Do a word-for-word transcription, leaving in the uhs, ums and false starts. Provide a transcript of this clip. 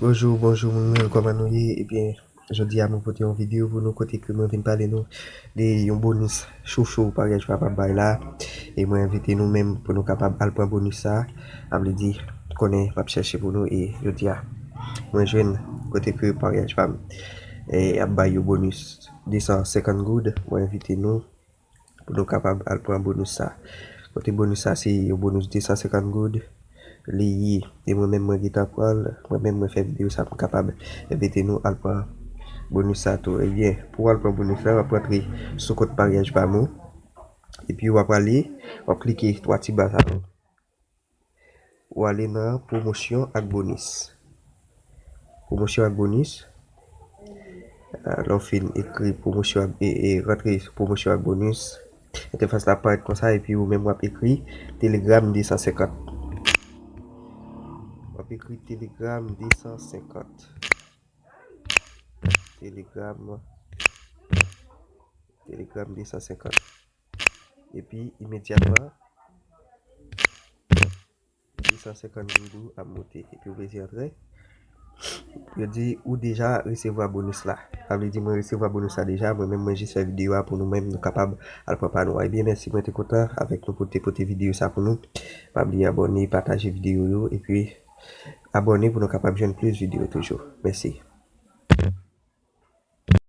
Bonjou, bonjou moun mwen, kòman nou ye? Ebyen, jodi a mwen pote yon videyo pou nou kote ke mwen vin pale nou de yon bonis chouchou Paryaj Pam ap bay la. E mwen envite nou menm pou nou kapab al pran bonis sa. Sa vle di, konnen m ap chèche pou nou e jodi a mwen jwenn kote ke Paryaj Pam e ap bay yon bonis de san senkant goud. Mwen envite nou pou nou kapab al pran bonis sa. Kote bonis sa se yon bonis de san senkant goud. Li ye. E mwen menm mwen gentan pran l, mwen menm mwen fè videyo sa pou m kapab envite nou al pran bonis sa tou. Ebyen, pou w al pran bonis la, w ap rantre sou kont Paryaj Pam ou. Epi w ap ale, w ap klike twa ti ba sa yo. Ou ale nan pwomosyon ak bonis. Pwomosyon ak bonis. Ah, lè w fin ekri pwomosyon ak, e, e, rantre sou pwomosyon ak bonis, entèfas la ap parèt konsa, epi ou menm w ap ekri Telegram de san senkant. W ap ekri Telegram de san senkant. Telegram, Telegram de san senkant. Epi, imedyatman, de san senkant goud ou ap moute. Epi, ou peze antre. Yo di, ou deja resevwa bonis la. Sa vle di, mwen resevwa bonis la deja. Mwen menm, mwen jis fè videyo a pou nou menm, nou kapab al pran pa nou a. Ebyen, mèsi, mwen te kontan avèk nou pou te pote videyo sa pou nou. Pa bliye abòne, pataje videyo yo. Epi, abòne pou nou kapab jwenn plis videyo toujou. Mèsi.